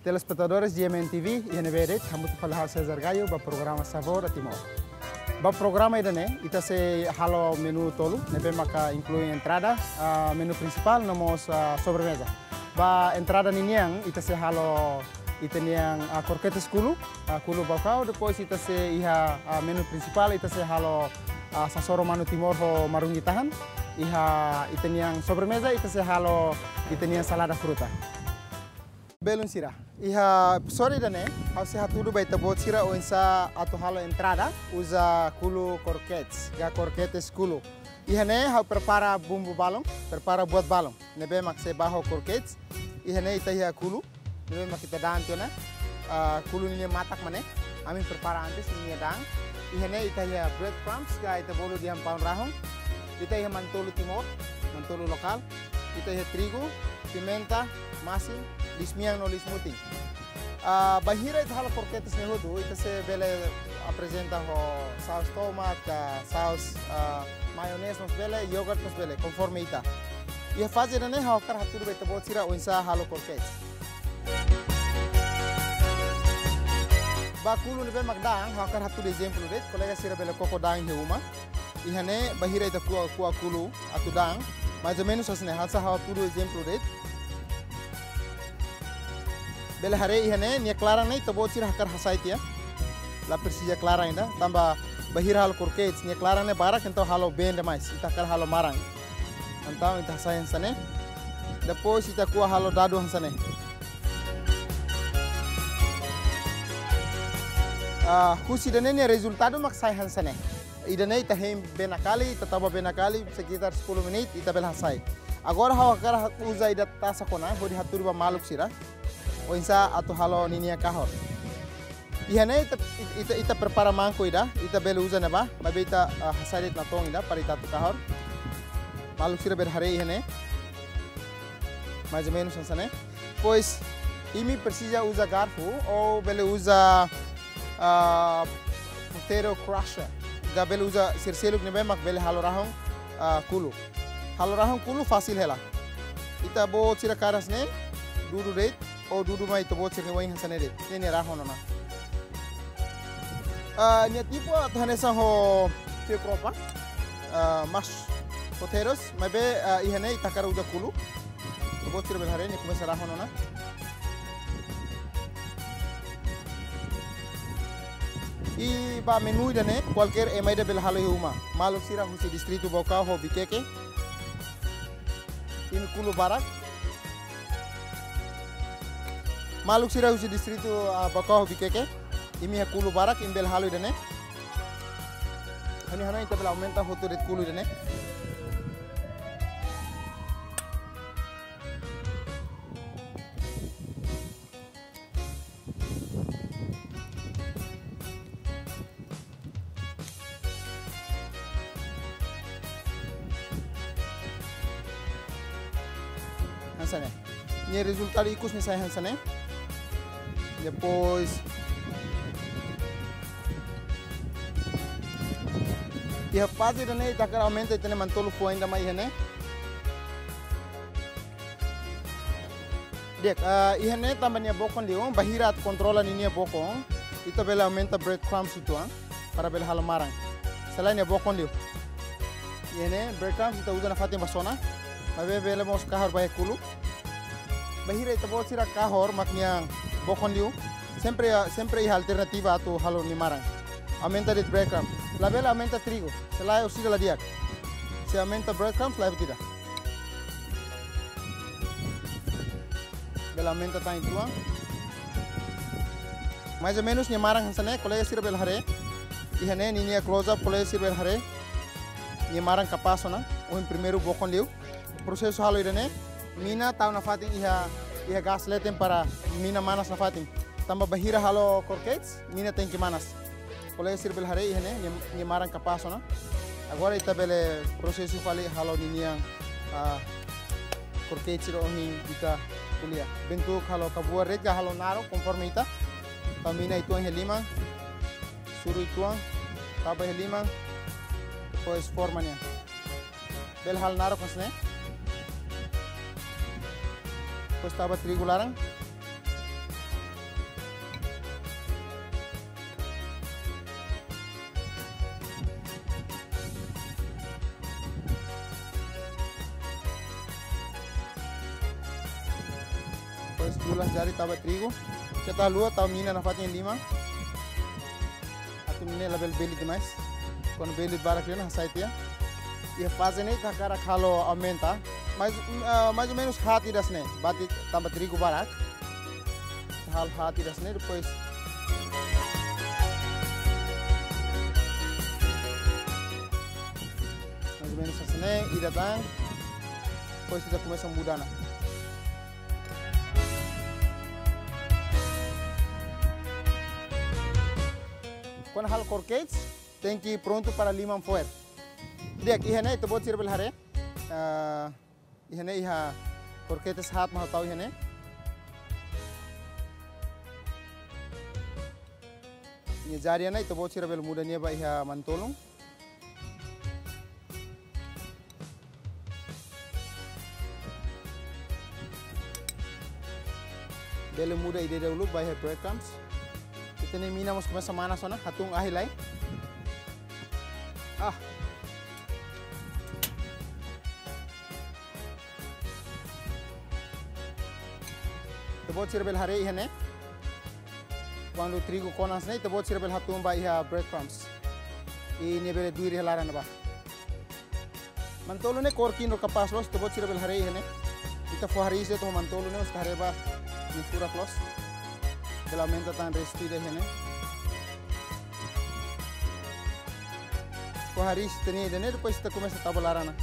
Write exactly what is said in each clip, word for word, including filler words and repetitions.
Telespetadores G M N T V, iha ne'ebé de'it, hamutuk fali ho Cesar Gayo, ba programa Sabor Timor. Ba programa ida-ne'e, ita sei halo menu tolu, ne'ebé maka inklui entrada, ah, menu prinsipál, no mós, ah, sobremeza. Ba entrada ninian, ita sei halo ita-nian, ah, croquetes kulu, ah, kulu baucau, depois ita sei iha, ah, menu prinsipál, ita sei halo, ah, sasoro manu Timor ho marungi tahan, iha ita-nian sobremeza, ita sei halo ita-nian salada fruta. Belun sira, iha episode ida-ne'e, ha'u sei hatudu ba ita-boot sira oinsá atu halo entrada, uza kulu croquetes, ka croquetes kulu. Iha ne'e ha'u prepara bumbu balun, prepara buat balun. Ne'ebé mak sei ba ho croquetes. Iha ne'e ita iha kulu, ne'ebé mak ita da'an tiha ona. Ah, kulu ninia matak mak ne'e, ami prepara antes ninia da'an. Iha ne'e ita iha bread crumbs, ka ita bolu dehan paun rahun. Ita iha mantolu Timor, mantolu lokál. Ita iha trigu, pimenta, masin, liis-mean no liis-mutin. Ah, bainhira ita halo croquetes ne'e hotu, ita sei bele aprezenta ho saus tomate, ka saus, ah, maionese mós bele, yogurt mós bele, konforme ita. Iha faze ida-ne'e ha'u hakarak hatudu ba ita-boot sira oinsá halo croquetes. Ba kulu ne'ebé mak da'an, ha'u hakarak hatudu ezemplu de'it, kolega sira bele koko da'an iha uma. Iha ne'e, bainhira ita ko'a, ko'a kulu atu da'an, mais ou menus hanesan ne'e, hanesan ha'u hatudu ezemplu de'it. Bele haree iha ne'e, nia klaran ne'e, ita-boot sira hakarak hasai tiha. La presiza klaran ida, tanba bainhira halo croquetes, nia klaran ne'e barak, entaun halo been demais, ita hakarak halo maran. Entaun ita hasai hanesan ne'e. Depois ita ko'a halo dadu hanesan ne'e. Ah, husi ida-ne'e nia rezultadu mak sai hanesan ne'e. Ida-ne'e ita hein bee nakali, ita tau ba bee nakali, sekitar sepuluh menit, ita bele hasai. Agora ha'u hakarak uza ida tasak ona, hodi hatudu ba maluk sira oinsá atu halo ninia kahor. Iha ne'e ita, ita, ita prepara mangko ida, ita bele uza ne'ebá, maibé ita, ah, hasai de'it natoon ida, para ita atu kahor. Maluk sira bele haree iha ne'e. Mais ou menus hanesan ne'e. Pois, imi presiza uza garfu, ou bele uza, ah, potato crusher. Ka bele uza sira seluk ne'ebé mak bele halo rahun, ah, kulu. Halo rahun kulu fasil hela. Ita-boot sira karik hanesan ne'e, dudu de'it, ou dudu mai ita-boot sira-nia oin hanesan ne'e de'it. Ne'e nia rahun ona. Ah, nia tipu atu hanesan ho fio kropa. Ah, mashed potatoes, maibé, ah, iha ne'e ita hakarak uza kulu. Ita-boot sira bele haree nia komesa rahun ona. I ba menu ida-ne'e, kualkér ema ida bele halo iha uma. Maluk sira husi distritu Baucau ho Viqueque. Imi kulu barak. Maluk sira husi distritu, ah, Baucau ho Viqueque. Imi iha kulu barak, imi bele halo ida-ne'e. Hanoin-hanoin ita bele aumenta hotu de'it kulu ida-ne'e. Hanesan ne'e. Nia rezultadu ikus ne'e sai hanesan ne'e. Depois, iha faze ida-ne'e ita hakarak aumenta ita-nia mantolu fuan ida mai iha ne'e. Di'ak, ah, iha ne'e tanba nia bokon liu, bainhira atu kontrola ninia bokon, ita bele aumenta bread crumbs uitoan, para bele halo maran. Selae nia bokon liu. Iha ne'e bread crumbs ita uza nafatin ba sona, maibé bele mós kahor ba iha kulu. Bainhira ita-boot sira kahor mak nia bokon liu, sempre, sempre iha alternativa atu halo nia maran. Aumenta de'it bread crumbs. Labele aumenta trigu, selae orsida la di'ak. Se aumenta bread crumbs, la buat ida. Bele aumenta tan uitoan. Mais ou menus nia maran hanesan ne'e, kolega sira bele haree. Iha ne'e ninia close up, kolega sira bele haree. Nia maran kapás ona, ohin primeiru bokon liu. Prosesu halo ida-ne'e, mina tau nafatin iha, iha gás leten para mina manas nafatin. Tanba bainhira halo croquetes, mina tenke manas. Kolega sira bele haree iha ne'e, nia, nia maran kapás ona. Agora ita bele prosesu fali halo ninian, ah, croquetes sira ohin ita ko'alia. Bentuk halo kabuar de'it ka halo naruk, konforme ita. Tau mina uitoan iha liman, suru uitoan, tau ba iha liman, depois forma nian. Bele halo naruk hanesan ne'e. Depois tau ba trigu laran. Dulas jari tau ba trigu. Keta haluha tau mina nafatin liman. Atu nune'e labele belit demais. Kuandu belit barak liu ona hasai tiha. Iha faze ne'e ita hakarak halo aumenta. Mais, ah, mais ou menus haat ida hanesan ne'e. Bati tanba trigu barak. Halo haat ida hanesan ne'e, depois mais ou menus hanesan ne'e, ida tan. Depois ita komesa muda ona. Kuandu halo korkets, tenke prontu para liman fo'er. Di'ak, iha ne'e ita-boot sira bele haree. Ah, iha ne'e iha korketes haat mak ha'u tau iha ne'e. Nia jari ona, ita-boot sira bele muda nia ba iha manu-tolun. Bele muda ida-idak uluk ba iha breadcrumbs. Ita-nia mina mós komesa manas ona, hatún ahi lai. Ah. Ita-boot sira bele haree iha ne'e. Kuandu trigu kona hanesan ne'e, ita-boot sira bele hatún ba iha breadcrumbs. I nia bele duir iha laran ne'ebá. Manu-tolun ne'e kór kinur kapás loos, ita-boot sira bele haree iha ne'e. Ita fó hariis de'it ho manu-tolun ne'e, mós ita haree ba nia furak loos. Bele aumenta tan restu ida iha ne'e. Fó hariis ita-nia ida ne'e, depois ita komesa tau ba laran ona.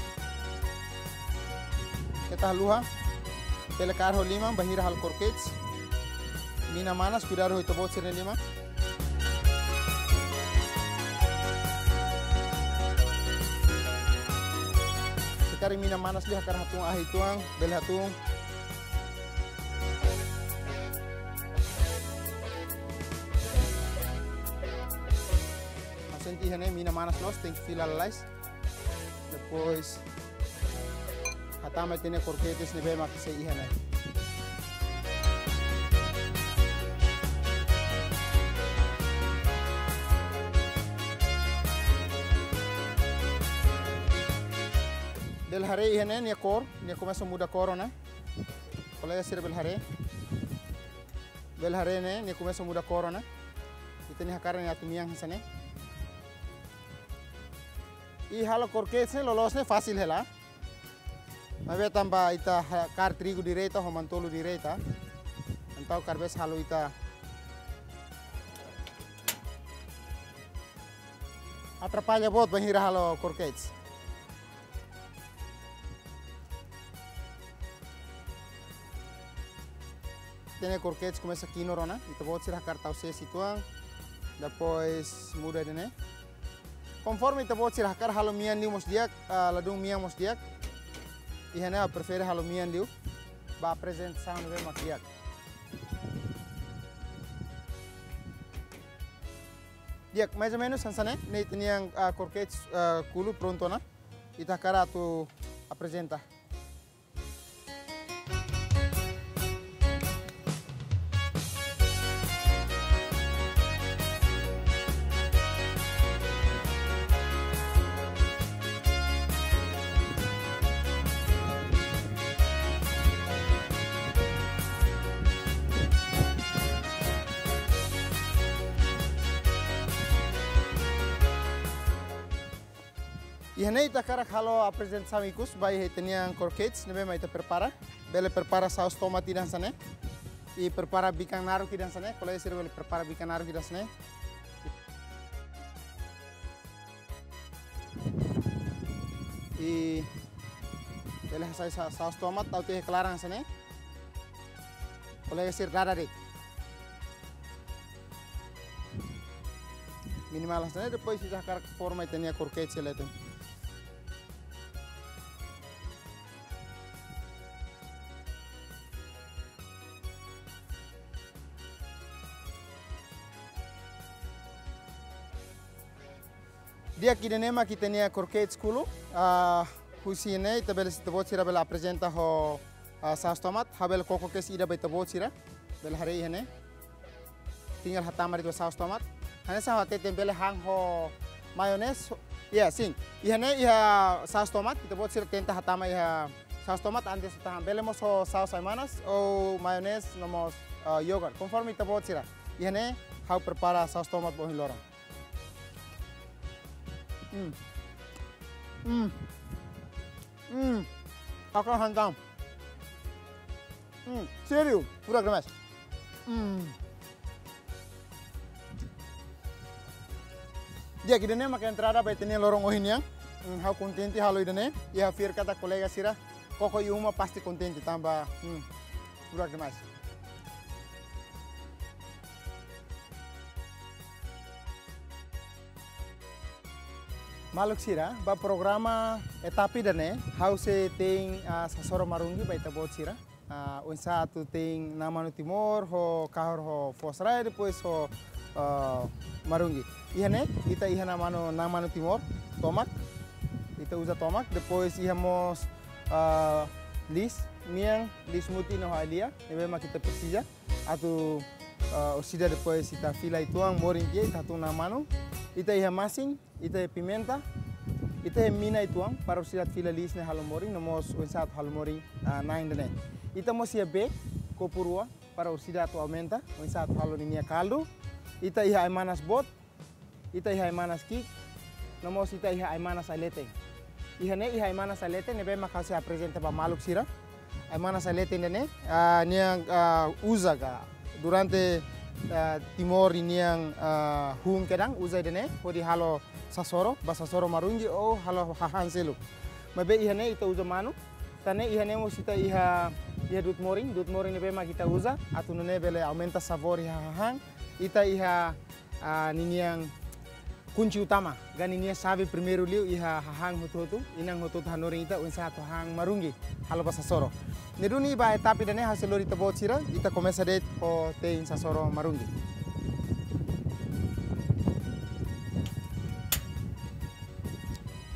Keta haluha. Bele kaer ho liman, bainhira halo korkets. Mina manas, kuidadu ho ita-boot sira-nia liman. Se karik mina manas liu, hakarak hatún ahi uitoan, bele hatún. Ha'u sente iha ne'e mina manas loos, tenke fila lalais. Depois, hatama ita-nia korkets ne'ebé mak sei iha ne'e. Bele haree iha ne'e nia kór, nia komesa muda kór ona. Kolega sira bele haree. Bele haree ne'e, nia komesa muda kór ona. Ita-nia hakarak nia atu mean hanesan ne'e. I halo korkets ne'e loloos ne'e fasil hela. Maibé tanba ita ha-, kaer trigu direta, ho manu-tolun direta. Entaun kaer bes halo ita atrapalla boot bainhira halo korkets. Ita-nia korkets komesa kinur ona, ita-boot sira hakarak tau sees uitoan, depois muda ida ne'e. Konforme ita-boot sira hakarak halo mean liu mós di'ak, ah, ladún mean mós di'ak. Iha ne'e ha'u prefere halo mean liu, ba aprezentasaun ne'ebé mak di'ak. Di'ak, mais ou menus hanesan ne'e, ne'e ita-nia, ah, korkets, ah, kulu prontu ona. Ita hakarak atu aprezenta. Iha ne'e ita hakarak halo aprezentasaun ikus ba iha ita-nia korkets ne'ebé mak ita prepara. Bele prepara saus tomat ida hanesan ne'e. I prepara bikan naruk ida hanesan ne'e. Kolega sira bele prepara bikan naruk ida hanesan ne'e. I bele hasai sa-, saus tomat, tau tiha iha klaran hanesan ne'e. Kolega sira dada de'it. Minimál hanesan ne'e, depois ita hakarak forma ita-nia korkets sira leten. Di'ak, ida-ne'e mak ita-nia korkets kulu, ah, husi ne'e ita bele, ita-boot sira bele aprezenta ho, ah, saus tomat, ha'u bele koko keis ida ba ita-boot sira, bele haree iha ne'e. Tinggal hatama de'it ba saus tomat. Hanesan ha'u hateten bele han ho maionese. Ya, sin. Iha ne'e iha saus tomat, ita-boot sira tenta hatama iha Saus tomat antes ita han, bele mós ho saus ai-manas ou maionese no mós, ah, yogurt, konforme ita-boot sira. Iha ne'e ha'u prepara saus tomat ba ohin loron. Hmm. Hmm. Hmm. Hakarak han tan. Hmm. Sériu, furak demais. Hmm. Di'ak, ida-ne'e maka entrada ba ita-nia loron ohin nian. Hmm, ha'u kontente halo ida-ne'e. I ha'u fiar katak kolega sira koko iha uma pasti kontente tanba, hmm, furak demais. Maluk sira, ba programa etapa ida-ne'e, ha'u sei te'in, ah, sasoro marungi ba ita-boot sira. Ah, oinsá atu te'in na'an manu Timor ho kahur ho foos rai, depois ho, ah, marungi. Iha ne'e, ita iha na'an manu, na'an manu Timor, tomak. Ita uza tomak, depois iha mós, ah, liis, mean, liis mutin no ai-lia, ne'ebé mak ita presiza. Atu, ah, orsida depois ita fila uitoan, morin tiha, ita hatún na'an manu. Ita iha masin, ita iha pimenta, ita iha mina uitoan, para orsida atu fila liis ne'e halo morin, no mós oinsá atu halo morin, ah, na'an ida-ne'e. Ita mós iha bee, kopu rua, para orsida atu aumenta, oinsá atu halo ninia kaldu. Ita iha ai-manas boot, ita iha ai-manas ki'ik, no mós ita iha ai-manas ai-leten. Iha ne'e iha ai-manas ai-leten, ne'ebé mak ha'u sei aprezenta ba maluk sira. Ai-manas ai-leten ida-ne'e, ah, nia, ah, uza ka durante, ah, Timor ninia, ah, hun kedan uza ida-ne'e hodi halo sasoro, ba sasoro marungi ou halo hahán seluk. Maibé iha ne'e ita uza manu, tan ne'e iha ne'e mós ita iha, iha du'ut morin, du'ut morin ne'ebé mak ita uza, atu nune'e bele aumenta sabór iha hahán. Ita iha, ah, ninia kunci utama, ka ninia xave primeiru liu iha hahán hotu-hotu, inan hotu-hotu hanorin ita oinsá atu han marungi, halo ba sasoro. Ne'e duni ba etapa ida-ne'e ha'u sei lori ita-boot sira, ita komesa de'it ho te'in sasoro marungi.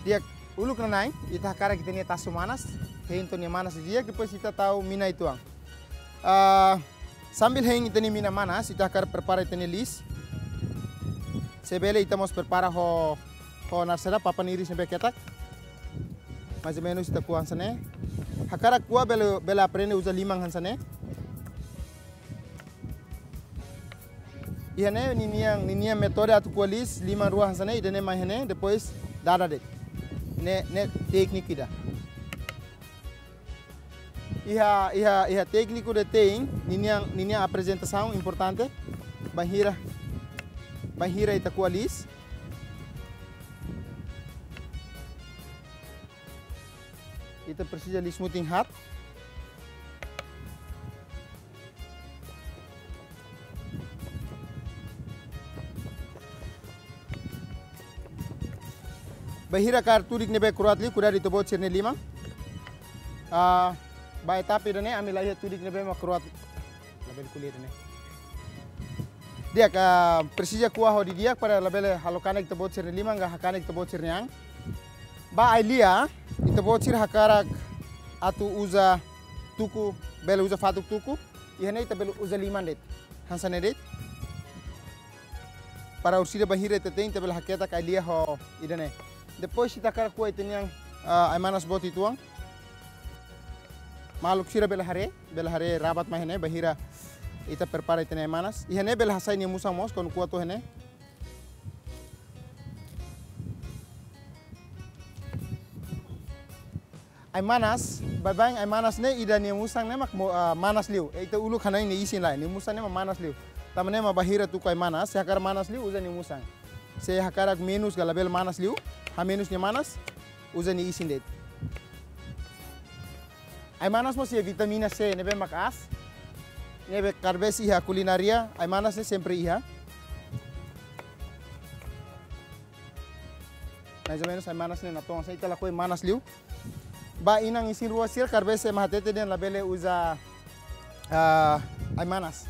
Di'ak, uluk nanain, ita hakarak ita-nia tasu manas, hein to'o nia manas di'ak, depois ita tau mina uitoan. Ah, sambil hein ita-nia mina manas, ita hakarak prepara ita-nia liis. Se bele ita mós prepara ho, ho naran saida, papan-iris ne'ebé ketak. Mais ou menus ita ko'a hanesan ne'e. Hakarak ko'a bele, bele aprende uza liman hanesan ne'e. Iha ne'e ninia, ninia metode atu ko'a liis, liman rua hanesan ne'e, ida-ne'e mai iha ne'e, depois dada de'it. Ne'e, ne'e tékniku ida. Iha, iha, iha tékniku ida te'in, ninia, ninia aprezentasaun importante, bainhira, bainhira ita ko'a liis. Ita presiza liis mutin haat. Bainhira kaer tudik ne'ebé kro'at liu, kuidadu ita-boot sira-nia liman. Ah, ba etapa ida-ne'e, ami la iha tudik ne'ebé mak kro'at. Labele ko'alia ida-ne'e. Di'ak, ah, presiza ko'a ho didi'ak para labele halo kanek ita-boot sira-nia liman, ka hakanek ita-boot sira-nia an. Ba ai-lia, ita-boot sira hakarak atu uza tuku, bele uza fatuk tuku. Iha ne'e ita bele uza liman de'it. Hanesan ne'e de'it. Para orsida bainhira ita te'in, ita bele haketak ai-lia ho ida-ne'e. Depois ita hakarak ko'a ita-nia, ah, ai-manas boot uitoan. Maluk sira bele haree, bele haree rabat mai iha ne'e, bainhira ita prepara ita-nia ai-manas. Iha ne'e bele hasai nia musan mós, kuandu ko'a to'o iha ne'e. Ai-manas, baibain ai-manas ne'e ida nia musan ne'e mak mo-, ah, manas liu. Eh, ita uluk hanoin nia isin lae, nia musan ne'e mak manas liu. Tanba ne'e mak bainhira tuku ai-manas, se hakarak manas liu, uza nia musan. Se hakarak menus ka labele manas liu, hamenus nia manas, uza nia isin de'it. Ai-manas mós iha vitamina C, ne'ebé mak aas. Ne'ebé kaer besi iha kulinária, ai-manas ne'e sempre iha. Mais ou menus ai-manas ne'e natoon, se ita lakohi manas liu. Ba inan isin rua sira kaer besi ema hatete dehan labele uza, ah, ai-manas.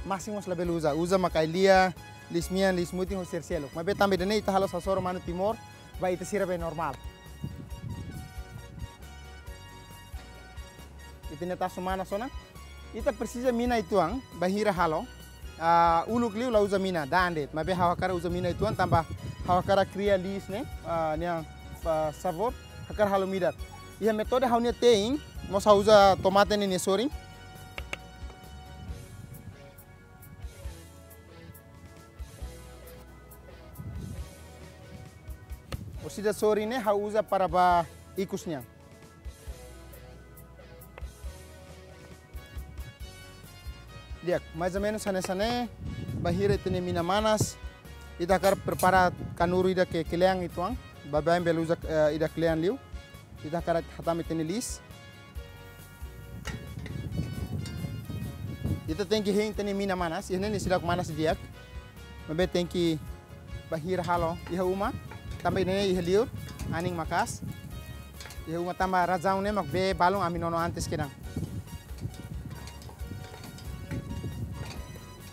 Masin mós labele uza, uza mak ai-lia, liis mean, liis mutin ho sira seluk. Maibé tanba ida-ne'e ita halo sasoro manu Timor, ba ita sira be normál. Ita-nia tasu manas ona. Ita presiza mina uitoan, bainhira halo. Ah, uluk liu la uza mina, da'an de'it. Maibé ha'u hakarak uza mina uitoan, tanba ha'u hakarak kria liis ne'e, ah, nia, ah, sabór, hakarak halo midar. Iha metode ha'u-nia te'in, mós ha'u uza tomate ne'e nia sorin. Orsida sorin ne'e ha'u uza para ba ikus nian. Di'ak, mais ou menus hanesan ne'e, bainhira ita-nia mina manas, ita hakarak prepara kanuru ida ke kle'an uitoan, baibain bele uza, eh, ida kle'an liu, ita hakarak hatama ita-nia liis. Ita tenke hein ita-nia mina manas, iha ne'e nia seidauk manas di'ak. Maibé tenke bainhira halo iha uma, tanba ne'e iha liur, anin maka'as. Iha uma tanba razaun ne'e mak bee balun ami nono antes kedan.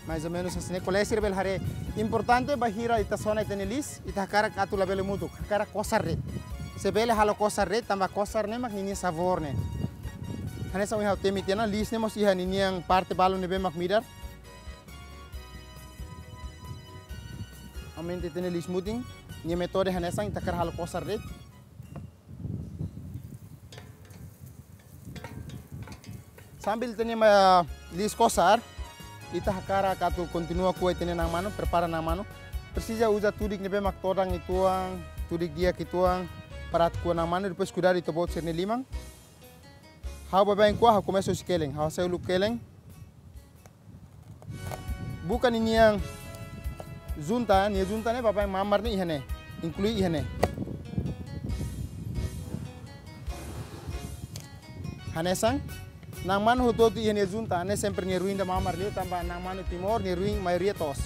Mais ou menus hanesan ne'e, kolega sira bele haree. Importante bainhira ita sona ita-nia liis, ita hakarak atu labele mutuk, hakarak kosar de'it. Se bele halo kosar de'it, tanba kosar ne'e mak ninia sabór ne'e. Hanesan ohin ha'u temi tiha ona, liis ne'e mós iha ninian parte balun ne'ebé mak midar. Aumenta ita-nia liis mutin, nia metode hanesan ita hakarak halo kosar de'it. Sambil ita-nia ma-, liis kosar, ita hakarak atu kontinua ko'a ita-nia na'an manu, prepara na'an manu. Presiza uza tudik ne'ebé mak todan uitoan, tudik di'ak uitoan, para atu ko'a na'an manu, depois kuidadu ita-boot sira-nia liman. Ha'u baibain ko'a, ha'u komesa husi kelen, ha'u hasai uluk kelen. Buka ninian junta, nia junta ne'e baibain mamar ne'e iha ne'e, inklui iha ne'e. Hanesan, na'an manu hotu-hotu iha nia junta, ne'e sempre nia ruin ida mamar liu tanba na'an manu Timor, nia ruin maioria toos.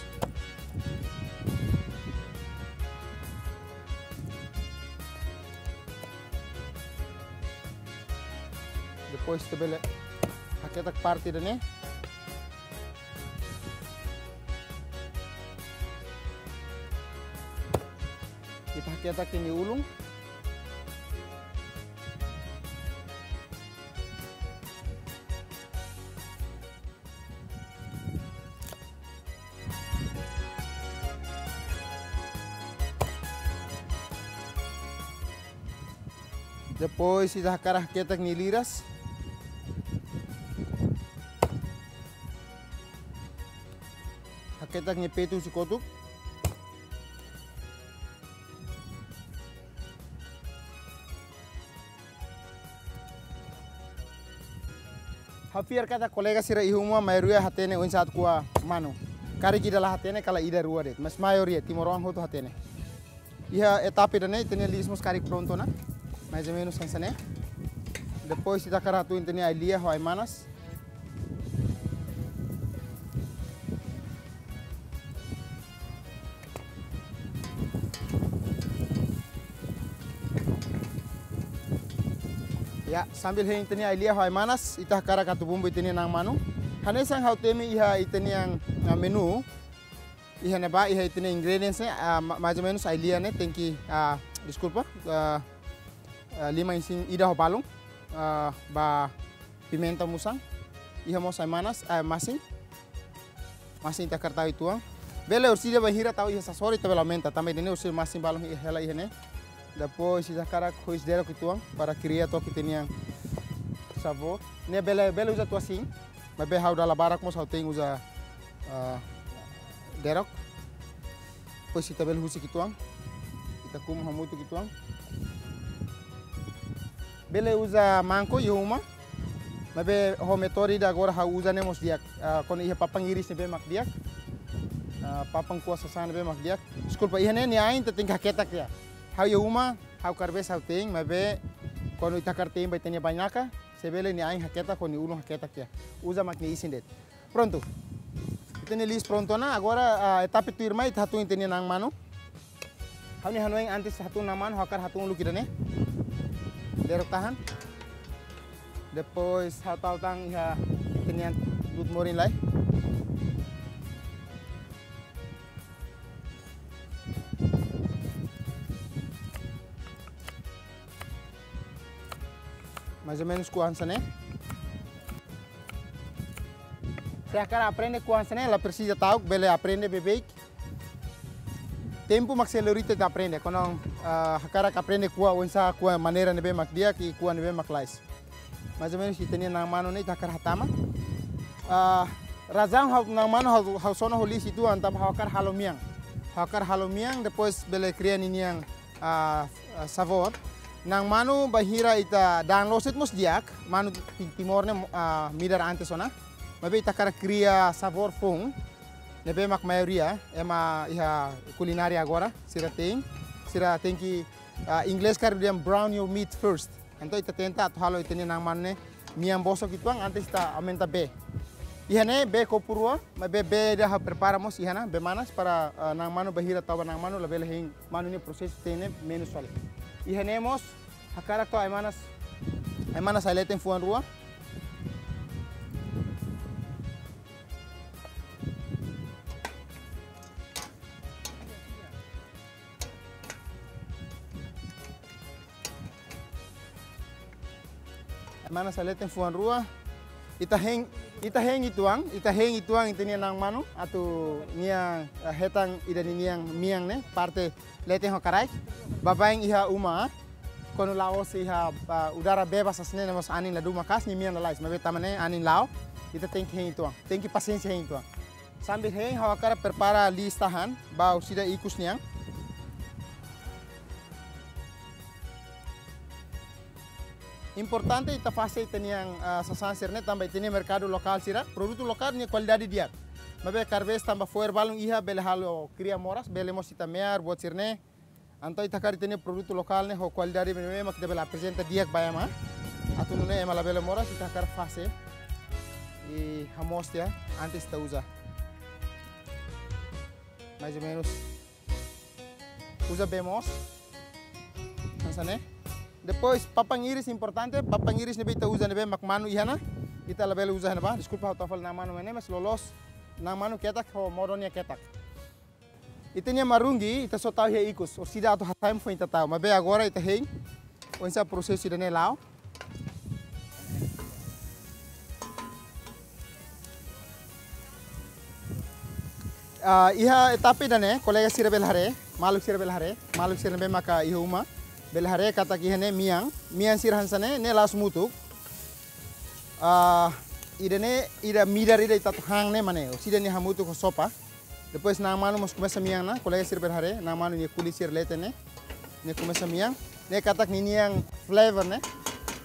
Depois ita bele haketak parte ida-ne'e. Ita haketak nia ulun. Depois ita hakarak haketak nia liras. Haketak nia petu husi kotuk. Ha'u fiar katak kolega sira iha uma maioria hatene oinsá atu ko'a manu. Karik ida la hatene kala ida rua de'it, mas maioria timoroan hotu hatene. Iha etapa ida-ne'e ita-nia liis mós karik prontu ona. Mais ou menus hanesan ne'e. Depois ita hakarak hatún ita-nia ai-lia ho ai-manas. Ya, sambil hein ita-nia ai-lia ho ai-manas, ita hakarak atu bumbu ita-nia na'an manu. Hanesan ha'u temi iha ita-nia, ah, menu. Iha ne'ebá, iha ita-nia ingredients ne'e, ah, ma-, mais ou menus ai-lia ne'e tenke, ah, deskulpa, ah, ah, liman isin ida ho balun, ah, ba pimenta musan, iha mós ai-manas, ah, masin. Masin ita hakarak tau uitoan. Bele orsida bainhira tau iha sasori ita bele aumenta. Tanba ida-ne'e orsida masin balun iha hela iha ne'e. Depois ita hakarak hois derok uitoan para kria took ita-nia sabór. Ne'e bele, bele uza tua sin. Maibé ha'u dala barak mós ha'u tenke uza, ah, derok. Depois ita bele husik uitoan. Ita kumu hamutuk uitoan. Bele uza mangkok iha uma. Maibé ho metode ida agora ha'u uza ne'e mós di'ak. Ah, kuandu iha papan iris ne'ebé mak di'ak. Ah, papan ko'a sasán ne'ebé mak di'ak. Deskulpa, iha ne'e nia ain ita tenke haketak tiha. Ha'u iha uma, ha'u karbes ha'u te'in, maibé kuandu ita hakarak te'in ba ita-nia bainaka, se bele nia ain haketak ho nia ulun haketak tiha. Uza mak nia isin de'it. Prontu. Ita-nia liis prontu ona, agora, ah, etapa tuirmai ita hatún ita-nia na'an manu. Ha'u-nia hanoin antes hatún na'an manu, ha'u hakarak hatún uluk ida-ne'e. Derok tahan. Depois ha'u tau tan iha ita-nia du'ut morin lai. Mais ou menus ko'a hanesan ne'e. Se hakarak aprende ko'a hanesan ne'e, la presiza ta'uk, bele aprende beibeik. tempu mak sei lori ita aprende. Kuandu, ah, hakarak aprende ku'u oinsá, ku'u maneira ne'ebé mak di'ak i ku'u ne'ebé mak lalais. Mais ou menus ita-nia na'an manu ne'e ita hakarak hatama. Ah, razaun ha'u na'an manu ha'u, ha'u sona ho liis uitoan tanba ha'u hakarak halo mean. Ha'u hakarak halo mean, depois bele kria ninian, ah, ah, sabór. Na'an manu bainhira ita da'an loos de'it mós di'ak, manu Ti-, Timor ne'e, ah, midar antes ona. Maibé ita hakarak kria sabór foun, ne'ebé mak maioria ema iha kulinária agora, sira tein, sira tenke, ah, inglés karik dehan brown your meat first. Entaun ita tenta atu halo ita-nia na'an manu ne'e mean bosok uitoan antes ita aumenta bee. Iha ne'e bee kopu rua, maibé bee ida ha'u prepara mós iha ona, bee manas para, ah, na'an manu bainhira tau ba na'an manu labele hein manu nia prosesu tein ne'e menus fali. Iha ne'e mós hakarak tau ai-manas, ai-manas ai-leten fuan rua. Ai-manas ai-leten fuan rua. Ita hein, ita hein uitoan, ita hein uitoan ita-nia na'an manu atu nia, eh, hetan ida ninian mean ne'e, parte leten ho karaik. Baibain iha uma, kuandu la'ós iha, ah, udara bebas hanesan ne'e, mós anin ladún maka'as, nia mean lalais, maibé tanba ne'e anin la'o, ita tenke hein uitoan, tenke pasiénsia hein uitoan. Sambil hein ha'u hakarak prepara liis tahan ba orsida ikus nian. Importante ita fase ita-nian, ah, sasán sira-ne'e tanba ita-nia merkadu lokál sira, produtu lokál nia kualidade di'ak. Maibé karvés tanba fo'er balun iha bele halo kria moras, bele mós ita me'ar buat sira-ne'e. Entaun ita hakarak ita-nia produtu lokál ne'e ho kualidade ne'ebé mak ita bele aprezenta di'ak ba ema. Atu nune'e ema labele moras, ita hakarak fase i hamoos tiha antes ita uza. Mais ou menus. Uza bee moos. Hanesan ne'e. Depois papan iris importante, papan iris ne'ebé ita uza ne'ebé mak manu iha ona. Ita labele uza iha ne'ebá. Deskulpa, ha'u tau fali na'an manu ne'e, mais loloos na'an manu ketak ho modo nia ketak. Ita-nia marungi, ita só tau iha ikus, orsida atu hasai mak foin ita tau. Maibé agora ita hein oinsá prosesu ida-ne'e la'o. Ah, iha etapa ida-ne'e, kolega sira bele haree, maluk sira bele haree, maluk sira ne'ebé maka iha uma, bele haree katak iha ne'e mean, mean sira hanesan ne'e, ne'e la'ós mutuk. Ah, ida-ne'e, ida midar ida ita atu han ne'e mak ne'e, orsida nia hamutuk ho sopa. Depois na'an manu mós komesa mean ona, kolega sira bele haree, na'an manu nia kulit sira leten ne'e, nia komesa mean. Ne'e katak ninian flavor ne'e,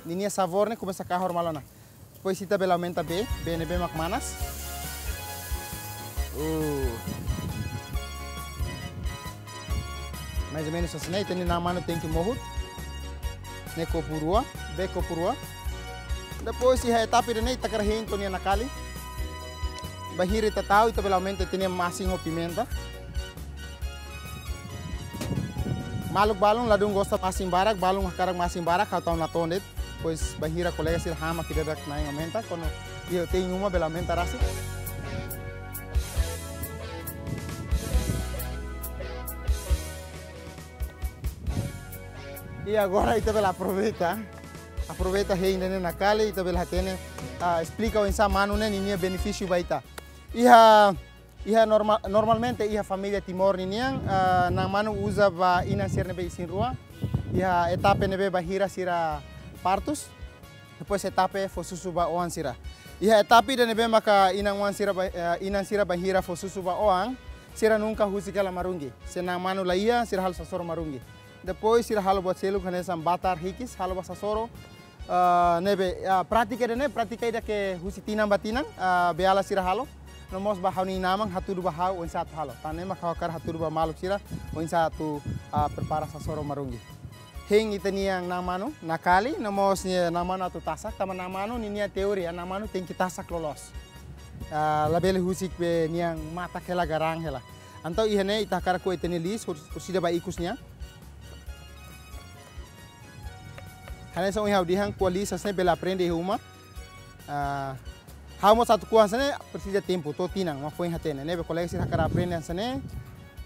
ninia sabór ne'e komesa kahur malu ona. Depois ita bele aumenta bee, bee ne'ebé mak manas. Uh. Mais ou menus hanesan ne'e, ita-nia na'an manu tenke mohut. Ne'e kopu rua, bee kopu rua. Depois iha etapa ida-ne'e ita hakarak hein to'o nia nakali. Bainhira ita tau, ita bele aumenta ita-nia masin ho pimenta. Maluk balun ladún gosta masin barak, balun hakarak masin barak, ha'u tau natoon de'it. Depois bainhira kolega sira han mak ida-idak na'in aumenta, kuandu iha te'in uma bele aumenta rasik. I agora ita bele aproveita. Aproveita hein ida-ne'e nakali, ita bele hatene, ah, esplika oinsá manu ne'e ninia benefísiu ba ita. Iha, iha norma-, normalmente iha família Timor ninian, ah, na'an manu uza ba inan sira ne'ebé isin-rua. Iha etapa ne'ebé bainhira sira partus. Depois etapa fó susu ba oan sira. Iha etapa ida ne'ebé maka inan-oan sira ba, eh, inan sira bainhira fó susu ba oan, sira nunka husik hela marungi. Se na'an manu la iha, sira halo sasoro marungi. Depois sira halo buat seluk hanesan batar hikis, halo ba sasoro, ah, ne'ebé, ah, prátika ida-ne'e, prátika ida ke husi tinan ba tinan, ah, beiala sira halo. No mós ba ha'u-nia inan-aman hatudu ba ha'u oinsá atu halo. Tan ne'e mak ha'u hakarak hatudu ba maluk sira oinsá atu, ah, prepara sasoro marungi. Hein ita-nian na'an manu nakali, no mós nia na'an manu atu tasak, tanba na'an manu ninia teoria, na'an manu tenke tasak loloos. Ah, labele husik be nia matak hela, garang hela. Entaun iha ne'e ita hakarak ko'a ita-nia liis, hor-, orsida ba ikus nian. Hanesan ohin ha'u dehan, ko'a liis hanesan ne'e bele aprende iha uma. Ah, ha'u mós atu ko'a hanesan ne'e presiza tempu, to'o tinan, mak foin hatene. Ne'ebé kolega sira hakarak aprende hanesan ne'e,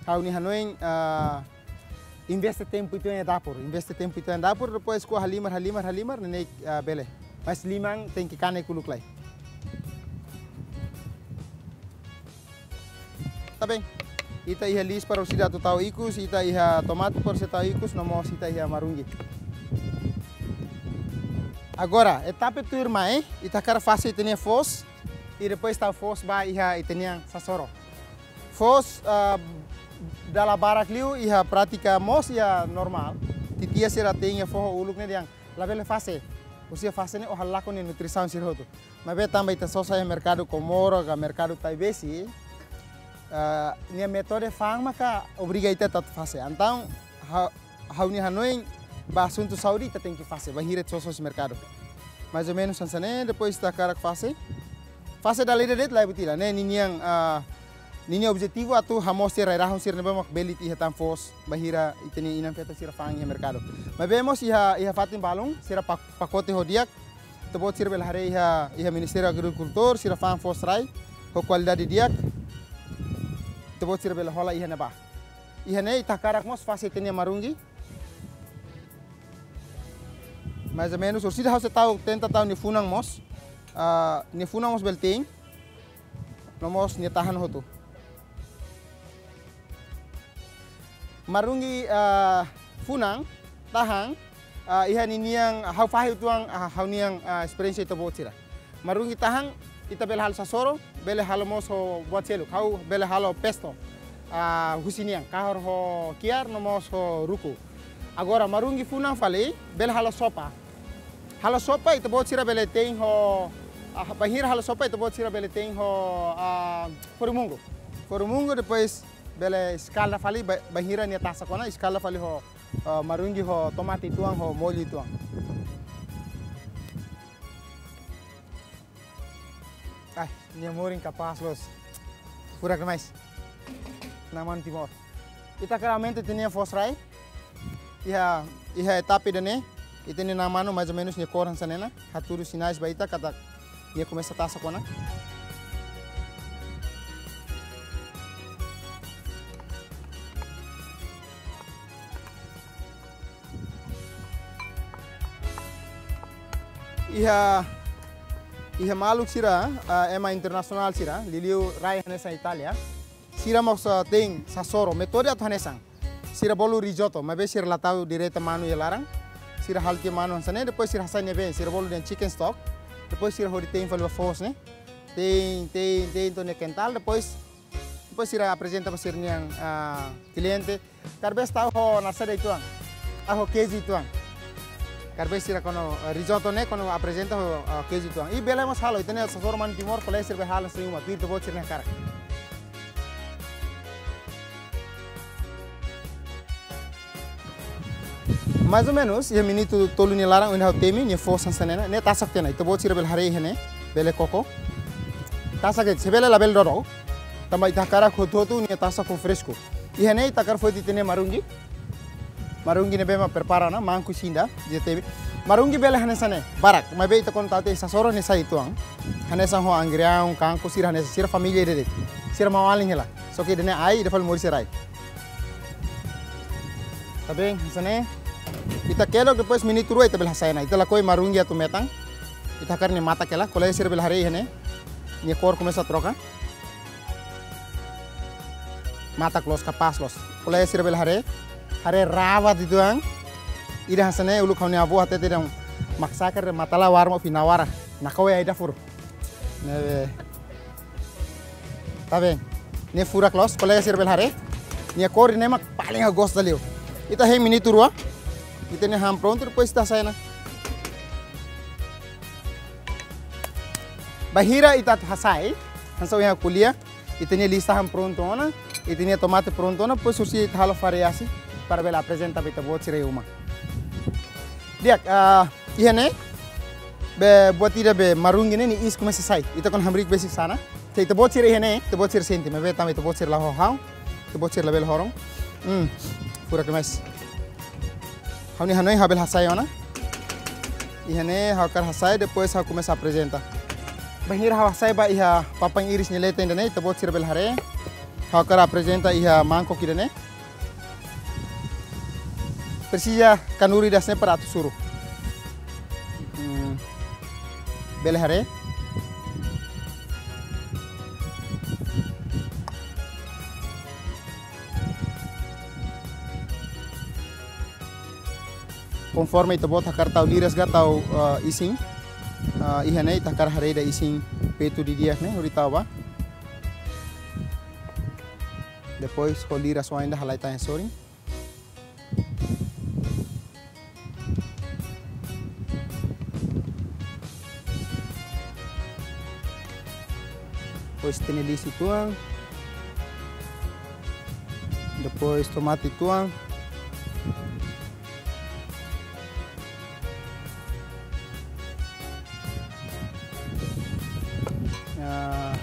ha'u-nia hanoin, ah, investe tempu uitoan iha dapur, investe tempu uitoan iha dapur, depois ko'a halimar, halimar, halimar, ne'e, ah, bele. Mais liman tenke kanek uluk lai. Tá bem. Ita iha liis para orsida atu tau ikus, ita iha tomate para orsida tau ikus, no mós ita iha marungi. Agora, etapa tuirmai, ita hakarak fase ita-nia foos, i depois tau foos ba iha ita-nia sasoro. Foos, ah, dala barak liu iha prátika mós iha normál. Titia sira tein iha foho uluk ne'e dehan labele fase. Orsida fase ne'e ó halakon nia nutrisaun sira hotu. Maibé tanba ita sosa iha merkadu Comoro ka merkadu Taibesi, ah, nia métodu fa'an maka obriga ita atu fase. Entaun, ha-, ha'u-nia hanoin ba asuntu saúde ita tenke fase, bainhira ita sosa husi merkadu. Mais ou menus hanesan ne'e, depois ita hakarak fase. Fase dala ida de'it laiha buat ida, ne'e ninian, ah, ninia objetivu atu hamoos tiha rai-rahun sira ne'ebé mak bele iha tan foos, bainhira ita-nia inan-feton sira fa'an iha merkadu. Maibé mós iha, iha fatin balun, sira pak-, pakote ho di'ak, ita-boot sira bele haree iha, iha Ministériu Agrikultura, sira fa'an foos rai, ho kualidade di'ak, ita-boot sira bele hola iha ne'ebá. Iha ne'e ita hakarak mós fase ita-nia marungi. Mais ou menus, orsida ha'u sei tau, tenta tau nia funan mós. Ah, nia funan mós bele tein. No mós nia tahan hotu. Marungi, ah, funan, tahan, ah, iha ninian, ha'u fahe uitoan, ah, ha'u-nian, ah, esperiénsia ita-boot sira. Marungi tahan, ita bele halo sasoro, bele halo mós ho buat seluk, ha'u bele halo pesto, ah, husi nian, kahur ho kiar, no mós ho ruku. Agora, marungi funan fali, bele halo sopa. Halo sopa, ita-boot sira bele tein ho, ah, bainhira halo sopa, ita-boot sira bele tein ho, ah, foru-mungu. Foru-mungu, depois bele eskalda fali, ba-, bainhira nia tasak ona, eskalda fali ho, ah, marungi ho tomate uitoan, ho molho uitoan. Ai, nia morin kapás loos. Furak demais. Na'an manu Timor. Ita hakarak aumenta ita-nia foos rai. Iha, iha etapa ida-ne'e, ita-nia na'an manu mais ou menus nia kór hanesan ne'e ona. Hatudu sinais ba ita katak nia komesa tasak ona. Iha, iha maluk sira, ah, ema internasionál sira, liuliu rai hanesan Itália. Sira mós, ah, tein sasoro, métodu atu hanesan. Sira bolu risotto, maibé sira la tau direta manu iha laran. Sira halo tiha manu hanesan ne'e, depois sira hasai nia been, sira bolu dehan chicken stock. Depois sira hodi tein fali ba foos ne'e. Tein, tein, tein to'o nia kental, depois, depois sira aprezenta ba sira-nian, ah, kliente. Kalbes tau ho naran saida uitoan. Tau ho keiju uitoan. Kalbes sira kona, eh, risotto ne'e kona aprezenta ho, eh, keiju uitoan. I bele mós halo, ita-nia sasoro manu Timor, kolega sira bele halo hanesan uma, tuir ita-boot sira-nia hakarak. Mais ou menus, iha minutu tolu nia laran, oinsá ha'u temi, nia foos hanesan ne'e ona, ne'e tasak tiha ona, ita-boot sira bele haree iha ne'e, bele koko. Tasak de'it, se bele labele dodok. Tanba ita hakarak hotu-hotu nia tasak ho fresku. Iha ne'e ita hakarak foti ita-nia marungi. Marungi ne'ebé mak prepara ona, manku, sinda, ita temi. Marungi bele hanesan ne'e, barak. Maibé ita kuandu tau tiha iha sasoro ne'e sai uitoan. Hanesan ho angriaun, kanku, sira hanesan, sira família ida de'it. Sira maun-alin hela. Só ke ida-ne'e ai, ida fali moris sira ai. Tá bem, hanesan ne'e. Ita kelok depois minutu rua ita bele hasai ona. Ita lakohi marungi atu metan. Ita hakarak nia matak hela. Kolega sira bele haree iha ne'e. Nia kór komesa troka. Matak loos, kapás loos. Kolega sira bele haree. Haree rawat uitoan. Ida hanesan ne'e uluk ha'u-nia avó hatete dehan mak sakar de matala warma finawara. Nakau ya ida furu. Ne'ebé. Tá bem. Ne'e furak loos, kolega sira bele haree. Nia kór ne'e mak paling ha'u gosta liu. Ita hein minutu rua. Ita-nia han prontu, depois ita hasai ona. Bainhira ita hasai, hanesan ohin ha'u ko'alia, ita-nia liis tahan prontu ona, ita-nia tomate prontu ona, depois husi ita halo variasi para bele aprezenta ba ita-boot sira iha uma. Di'ak, ah, iha ne'e, be buat ida be marungi ne'e nia iis komesa sai. Ita kuandu hamriik besik hanesan ne'e. Se ita-boot sira iha ne'e, ita-boot sira sente, maibé tanba ita-boot sira la ho ha'u, ita-boot sira labele horon. Hmm, furak demais. Ha'u-nia hanoin ha'u bele hasai ona. Iha ne'e ha'u hakarak hasai, depois ha'u komesa aprezenta. Bainhira ha'u hasai ba iha papan iris nia leten ida-ne'e, ita-boot sira bele haree. Ha'u hakarak aprezenta iha mangkok ida-ne'e. Presiza kanuru ida hanesan ne'e para atu suru. Hmm. Bele haree. Konforme ita-boot hakarak tau liras ka tau, eh, isin. Eh, iha ne'e ita hakarak haree ida isin petu didi'ak ne'e, hodi tau ba. Depois ho liras oan ida halai tan iha sorin. Depois ita-nia lixu uitoan. Depois tomate uitoan. Ah.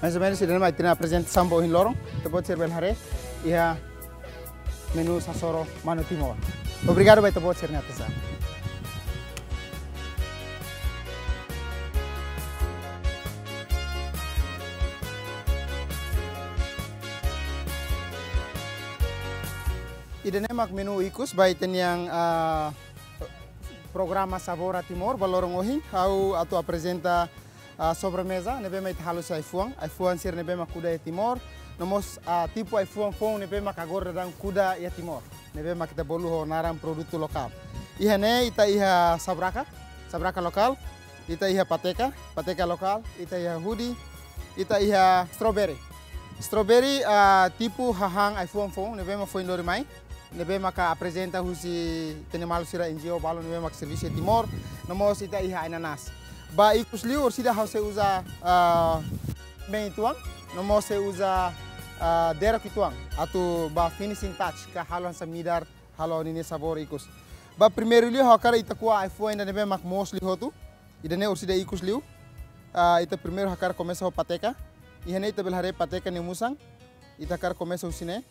Mais ou menus ida-ne'e mak ita-nia aprezentasaun ba ohin loron. Ita-boot sira bele haree iha menu sasoro manu Timor. Obrigadu ba ita-boot sira-nia atensaun. Ida-ne'e mak menu ikus ba ita-nia, ah, programa Sabor a Timor ba loron ohin. Ha'u atu aprezenta, ah, sobremeza ne'ebé mak ita halo husi ai-fuan. Ai-fuan sira ne'ebé mak kuda iha Timor. No mós, ah, tipu ai-fuan foun ne'ebé mak agora daudaun kuda iha Timor. Ne'ebé mak ita bolu ho naran produtu lokál. Iha ne'e ita iha sabraka, sabraka lokál. Ita iha pateka, pateka lokál. Ita iha hudi, ita iha strawberry. Strawberry, ah, tipu hahán ai-fuan foun ne'ebé mak foin lori mai. Ne'ebé maka aprezenta husi ita-nia maluk sira N G O balu ne'ebé maka servisu iha Timor, no mós ita iha ai-nanás. Ba ikus liu orsida ha'u sei uza, ah, bem uitoan, no mós sei uza, ah, derok uitoan, atu ba finishing touch, ka halo hanesan midar, halo ninia sabór ikus. Ba primeiru liu ha'u hakarak ita ko'a ai-fuan ida ne'ebé mak moos liu hotu, ida-ne'e orsida ikus liu. Ah, ita primeiru hakarak komesa ho pateka, iha ne'e ita bele haree pateka nia musan, ita hakarak komesa husi ne'e.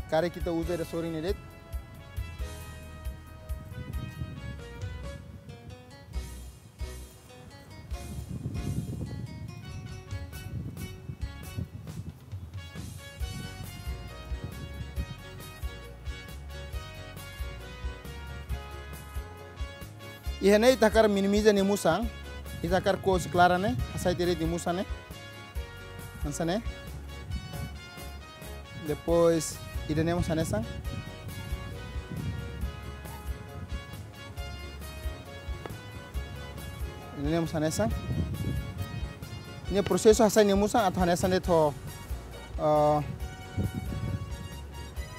Karik ita uza ida sorin ne'e de'it. Iha ne'e ita hakarak minimiza nia musan, ita hakarak ko'a husi klaran ne'e, hasai tiha de'it nia musan ne'e. Hanesan ne'e. Depois, ida-ne'e mós hanesan. Ida-ne'e mós hanesan. Nia prosesu hasai nia musan atu hanesan de'it ho, eh,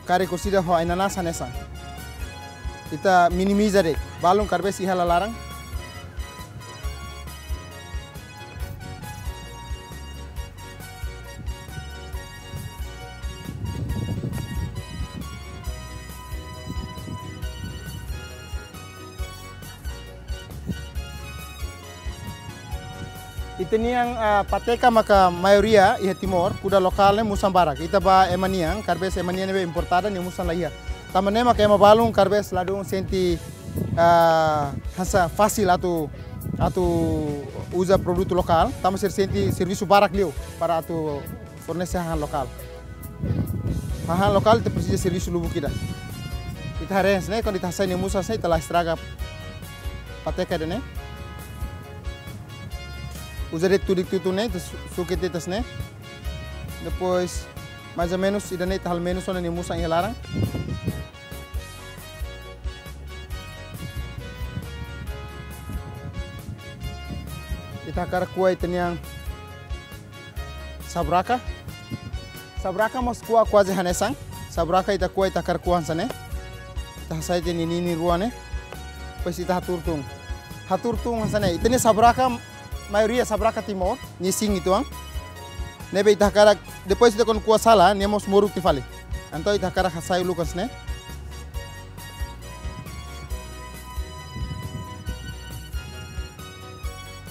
karik orsida ho ai-nanás hanesan. Ita minimiza de'it. Balun karvez iha lalaran. Ita-nian, ah, pateka maka maioria iha Timor, kuda lokál ne'e musan barak. Ita ba ema nian, karvez ema nian ne'ebé importada nia musan la iha. Tanba ne'e maka ema balun karvez ladún sente, ah, hanesan fasil atu, atu uza produtu lokál, tanba sira sente servisu barak liu para atu fornese hahán lokál. Hahán lokál ita presiza servisu lubuk ida. Ita haree hanesan ne'e, kuandu ita hasai nia musan hanesan ne'e, ita la estraga pateka ida-ne'e. Uza de'it tudik tutun ne'e, ita su-, suke de'it hanesan ne'e. Depois, mais ou menus, ida-ne'e ita halo menus ona nia musan iha laran. Ita hakarak ko'a ita-nian sabraka. Sabraka mós ko'a kuaze hanesan. Sabraka ita ko'a ita hakarak ko'a hanesan ne'e. Ita hasai tiha nia ninin rua ne'e. Depois ita hatuur tun. Hatuur tun hanesan ne'e. Ita-nia sabraka, maioria sabraka Timor, nia isin uitoan. Ne'ebé ita hakarak, depois ita kuandu ko'a sala, nia mós moruk tiha fali. Entaun ita hakarak hasai uluk hanesan ne'e.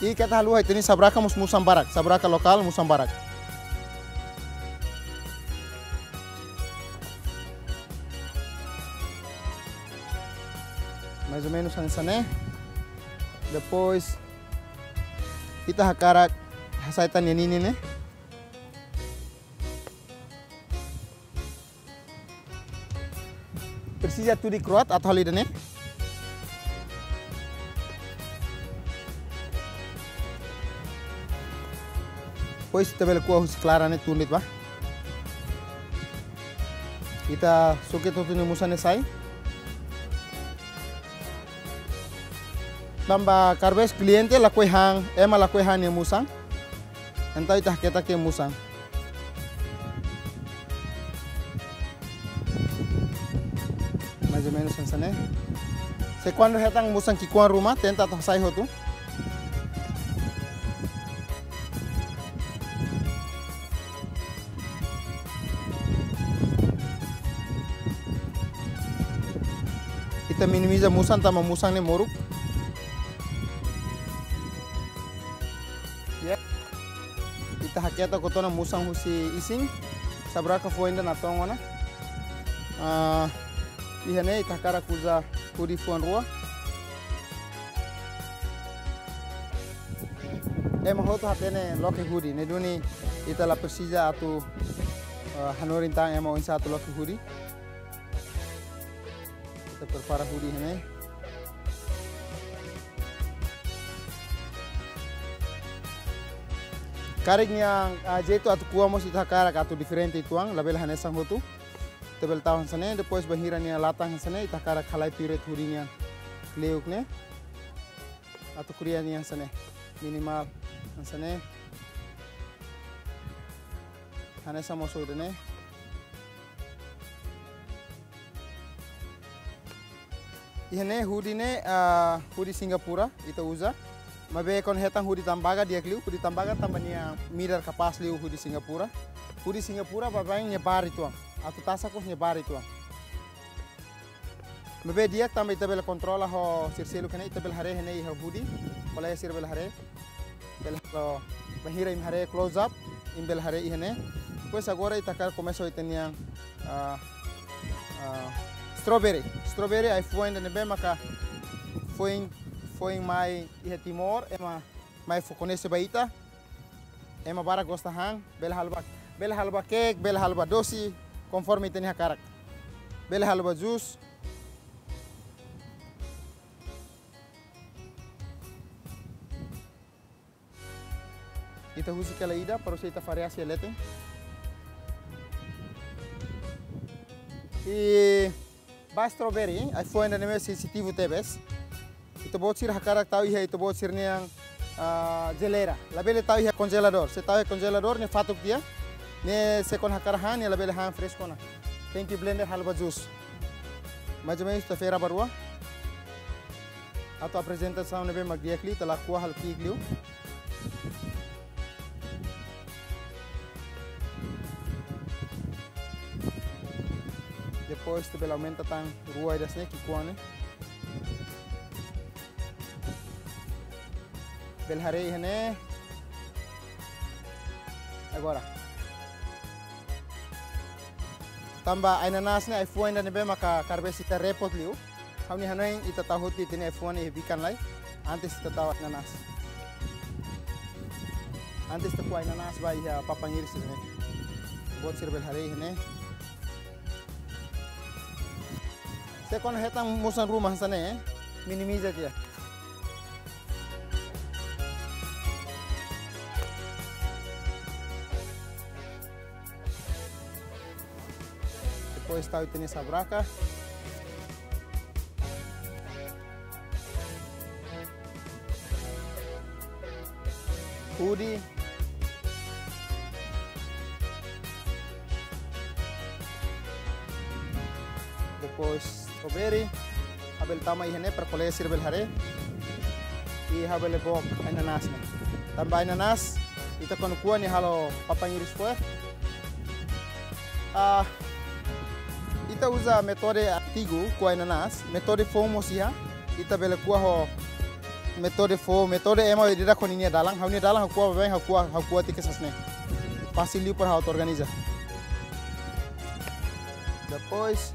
I keta haluha ita-nia sabraka mós musan barak, sabraka lokál musan barak. Mais ou menus hanesan ne'e. Depois, ita hakarak hasai tan nia ninin ne'e. Presiza tudu kro'at atu halo ida-ne'e. Depois ita bele ko'a husi klaran ne'e tun de'it bá. Ita soke hotu nia musan ne'e sai. Tanba karvés kliente lakohi han, ema lakohi han nia musan. Entaun ita haketak nia musan. Mais ou menus hanesan ne'e. Se kuandu hetan musan ki'ikoan ruma, tenta atu hasai hotu. Ita minimiza musan, tanba musan ne'e moruk. Ya. Ita haketak hotu ona musan husi isin. Sabraka foin ida natoon ona. Ah, iha ne'e ita hakarak uza hudi fuan rua. Ema hotu hatene loke hudi, ne'e duni ita la presiza atu, ah, hanorin tan ema oinsá atu loke hudi. Ita prepara hudi iha ne'e. Karik nia, ah, jeitu atu ko'a mós ita hakarak atu diferente uitoan, labele hanesan hotu. Ita bele tau hanesan ne'e, depois bainhira nia latan hanesan ne'e, ita hakarak halai piu de'it hudi nian kle'uk ne'e. Atu kria nia hanesan ne'e, minimal hanesan ne'e. Hanesan mós ida-ne'e. Iha ne'e hudi ne'e, ah, hudi Singapura, ita uza. Maibé kuandu hetan hudi Tambaga di'ak liu, hudi Tambaga tanba nia midar kapás liu hudi Singapura. Hudi Singapura baibain nia barak uitoan. Atu tasak mós nia barak uitoan. Maibé di'ak tanba ita bele kontrola ho sira seluk ne'e, ita bele haree iha ne'e iha hudi, kolega sira bele haree. Bele halo, bainhira imi haree close up, imi bele haree iha ne'e. Depois agora ita hakarak komesa ho ita-nia, ah, ah, strawberry. Strawberry ai-fuan ida ne'ebé maka foin, foin mai iha Timor, ema mai fó koñese ba ita. Ema barak gosta han, bele halo ba, bele halo ba cake, bele halo ba dosi, konforme ita-nia hakarak. Bele halo ba jus. Ita husik hela ida, para ita variasi leten. I ba strawberry, ai-fuan ida ne'ebé sensitivu tebes. Ita-boot sira hakarak tau iha ita-boot sira-nia, ah, jeleira. Labele tau iha konjeladór. Se tau iha konjeladór, ne'e fatuk tiha. Ne'e se kuandu hakarak han, ne'e labele han fresku ona. Tenke blender halo ba jus. Mais ou menus ita fera ba rua. Atu aprezentasaun ne'ebé mak di'ak liu, ita la ko'a halo ki'ik liu. Depois ita bele aumenta tan rua ida hanesan ne'e ki'ikoan ne'e. Bele haree iha ne'e. Agora. Tanba ai-nanás ne'e ai-fuan ida ne'ebé maka karvés ita repot liu. Ha'u-nia hanoin ita tau hotu ita-nia ai-fuan iha bikan lai. Antes ita tau ai-nanás. Antes ita ko'a ai-nanás ba iha papan iris ne'e. Buat sira bele haree iha ne'e. Se kuandu hetan musan ruma hanesan ne'e, minimiza tiha. Depois tau ita-nia sabraka. Hudi. Depois strawberry. Ha'u bele tama iha ne'e para kolega sira bele haree. i ha'u bele book ai-nanas ne'e. Tanba ai-nanas, ita kuandu ko'a nia halo papan iris fo'er. Ah, ita uza métodu antigu ko'a ai-nanas, métodu foun mós iha, ita bele ko'a ho métodu foun, métodu ema ida-idak ho ninia dalan, ha'u-nia dalan ha'u ko'a baibain, ha'u ko'a, ha'u ko'a tiha kedas hanesan ne'e. Fasil liu para ha'u atu organiza. Depois,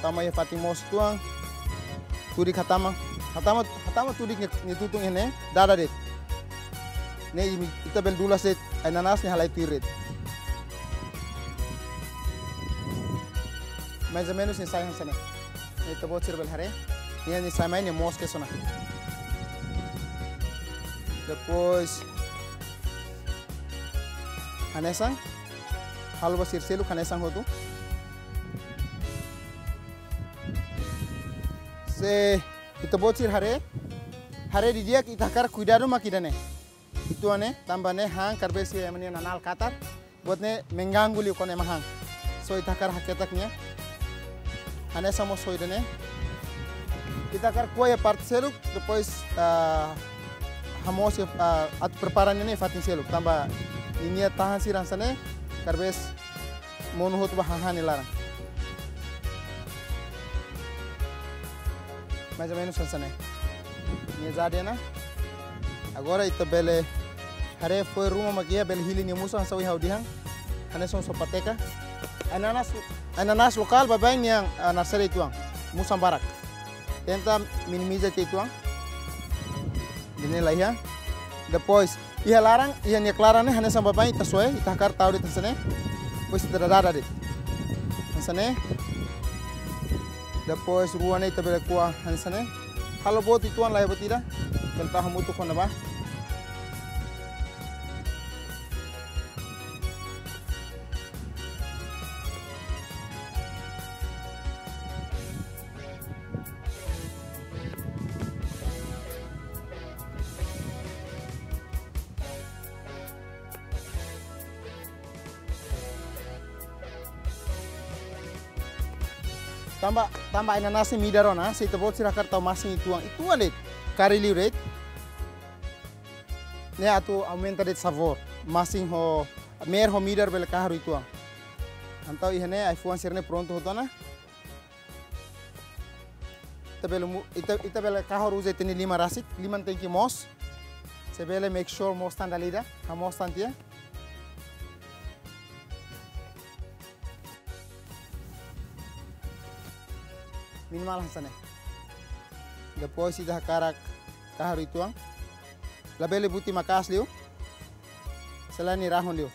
tama iha fatin moos uitoan. Tudik hatama. Hatama, hatama tudik nia, nia tutun iha ne'e, dada de'it. Ne'e imi, ita bele dulas de'it, ai-nanas ne'e halai tuir de'it. Mais ou menus nia sai hanesan ne'e. Ne'e ita-boot sira bele haree. Nia, nia sai mai nia moos kedas ona. Depois, hanesan, halo ba sira seluk hanesan hotu. Se ita-boot sira haree, haree didi'ak, ita hakarak kuidadu mak ida-ne'e. Uitoan ne'e, tanba ne'e han, karbe si ema nia nanál katar, buat ne'e mengganggu liu kuandu ema han. So ita hakarak haketak nia. Hanesan mós ho ida-ne'e. Ita hakarak ko'a iha parte seluk, depois, ah, hamoos iha, ah, atu prepara nia iha fatin seluk. Tanba ninia tahan sira hanesan ne'e, karbe monu hotu ba hahán nia laran. Mais ou menus hanesan ne'e. Nia jadi ona. Agora ita bele haree fo'er ruma mak iha, bele hili nia musan, hanesan ohin ha'u dehan. Hanesan só pateka. Ai-nanas, ai-nanas lokál baibain nian, ah, narseri uitoan. Musan barak. Tenta minimiza tiha uitoan. Ida-ne'e la iha. Depois, iha laran, iha nia klaran ne'e hanesan baibain ita soe, ita hakarak tau de'it hanesan ne'e. Depois ita dada de'it. Hanesan ne'e. Depois rua ne'e ita bele ko'a hanesan ne'e. Halo boot uitoan, la iha buat ida. Bele tau hamutuk kona-ba. Tanba, tanba ai-nanas ne'e midar ona, se ita-boot sira hakarak tau masin uitoan, uitoan de'it, kari liu de'it. Ne'e atu aumenta de'it sabór. Masin ho, meer ho midar bele kahur uitoan. Entaun iha ne'e ai-fuan sira-ne'e prontu hotu ona. Ita bele mu-, ita, ita bele kahur uza ita-nia liman rasik, liman tenke moos. Se bele make sure moos tan dala ida, hamoos tan tiha. Minimal hanesan ne'e. Depois ita hakarak kahur uitoan. Labele buti maka'as liu. Selain nia rahun liu.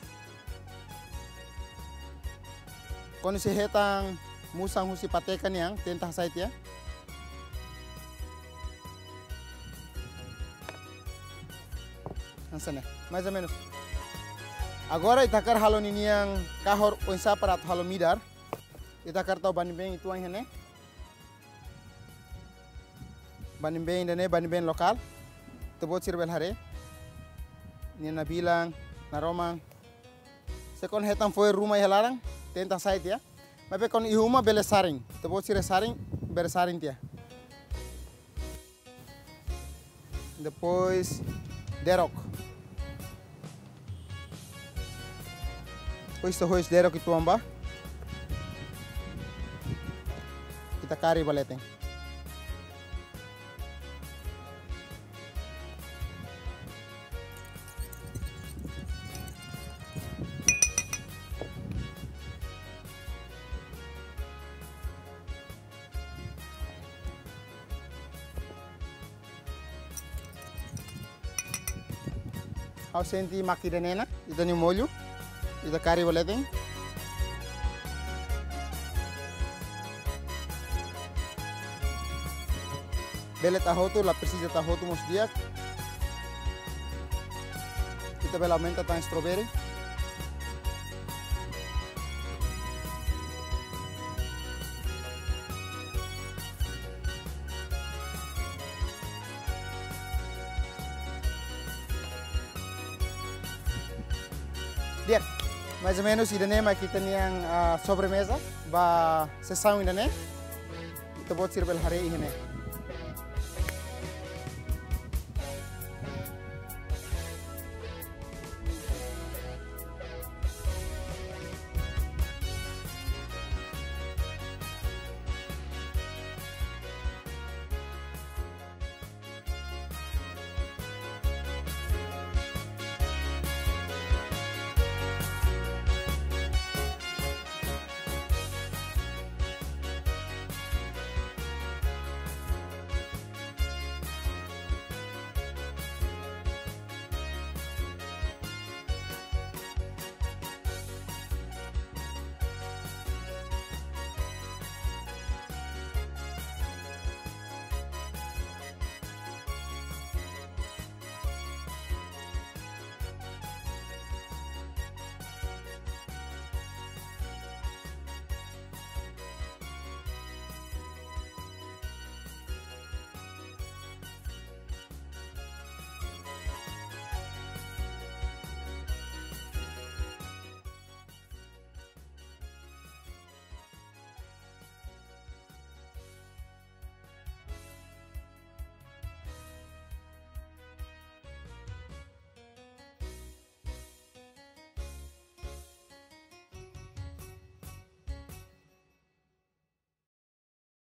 Kuandu sei hetan musan husi pateka nian, tenta hasai tiha. Hanesan ne'e, mais ou menus. Agora ita hakarak halo ninian kahur oinsá para atu halo midar. Ita hakarak tau bani-been uitoan iha ne'e. Bani-been ida-ne'e, bani-been lokál. Ita-boot sira bele haree. Nia nabilan, naroman. Se kuandu hetan fo'er ruma iha laran, tenta hasai tiha. Maibé kuandu iha uma bele sarin. Ita-boot sira sarin, bele sarin tiha. Depois, derok. Depois, ita hois derok uitoan ba. Ita kari ba leten. Ha'u sente mak ida-ne'e ona, ida-ne'e mollu, ita kari ba leten. Bele tau hotu, la presiza tau hotu mós di'ak. Ita bele aumenta tan strawberry. Di'ak, mais ou menus ida-ne'e mak ita-nian, ah, sobremeza ba sesaun ida-ne'e. Ita-boot sira bele haree iha ne'e.